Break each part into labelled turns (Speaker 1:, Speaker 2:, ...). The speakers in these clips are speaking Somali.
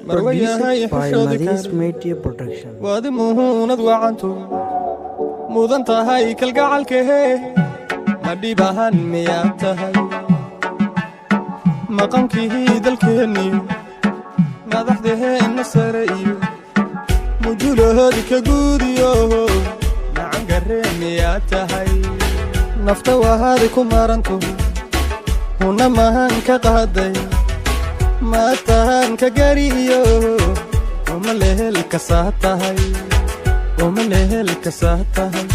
Speaker 1: Marwayahay
Speaker 2: Produced by
Speaker 1: xishoodi
Speaker 2: Madis
Speaker 1: kar
Speaker 2: Media Production.
Speaker 1: Waadi muhuunad wacantu mudan tahay kalgacalkahe, ma dhibahan miyaad tahay? Maqamkihii dalkeenniyo madaxdaheenna sare iyo mujulahoodi ka guudiyo, macangaree miyaad tahay? Nafta wahaadi ku marantu huna mahan ka qaaday, ma tahan ka gariyo, uma lehel kasaa tahay, uma lehel kasaa tahay,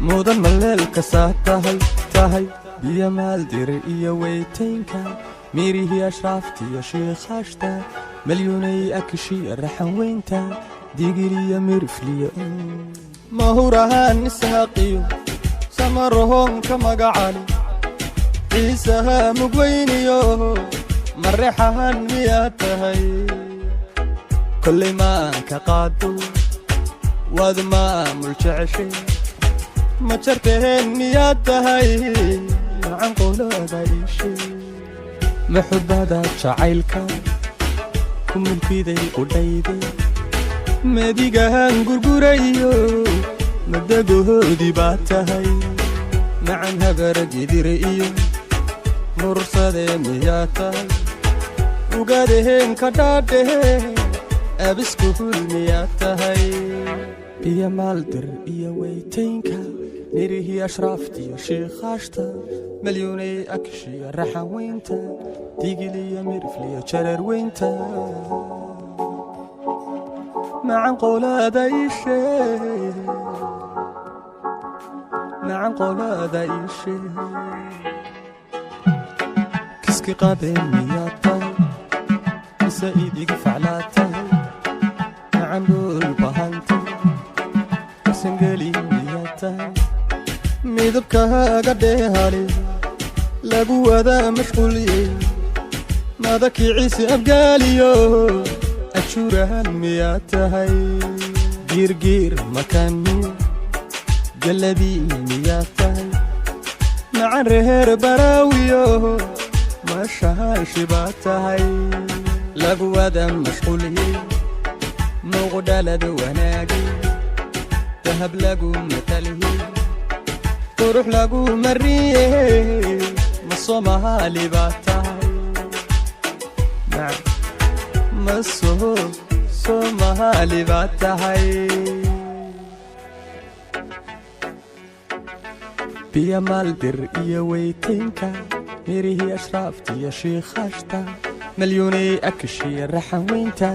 Speaker 1: mudan maleel kasaa tahay tahay. Biyo maaldiri iyo weytaynka, mirihii ashraaftiyo shiikhaashta, malyuunay akishiya raxan weynta, digiliyo mirifliyo, mahurahaan ishaaqiyo samarahoonka magacali, ciisaha mugweyniyo mareexahan miyaad tahay? Kollay maanka qaado, waad maamul jeceshay, ma jartaheen miyaad tahay? Macan qolada iishay, maxubbada jacaylka ku mulkiday qudhayday, madigahan gurgurayo, madagohoodii baad tahay? Macan habara gidire iyo mursadee miyaad tahay? Ugaadaheen ka dhaadhahe, abiskuhul miyaad tahay? Biyo maaldir iyo weytaynka, mirihii ashraaftiyo shiikhaashta, malyuunay akshiyo raxan weynta, digiliyo mirifliyo jareer weynta, macan qolada iishee, macan qolada iishee. Kiski qabeen miyaad tahay, mise idiga faclaad tahay? Macan dhul bahantay, sangeli miyaad tahay? Midabkaaga dheehale lagu wadaa mashquuliyey, madakiciisi abgaaliyo ajuurahan miyaad tahay? Giirgiir makaaniyo galabii miyaad tahay? Macan reheer baraawiyo mashahaashi baad tahay, lagu wada mashquuliyey, muuqdhalad wanaagay, dahab lagu mataliyey, qurux lagu mariyey, ma Soomaali baad tahay? Ma Soomaali baad tahay? Biyo maaldir iyo weytaynka, mirihii ashraaftiyo shiikhaashta, malyuunay akishiyo raxan weynta,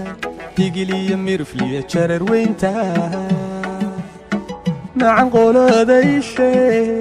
Speaker 1: digiliyo mirifliyo jarar weynta, macan qolada ishee.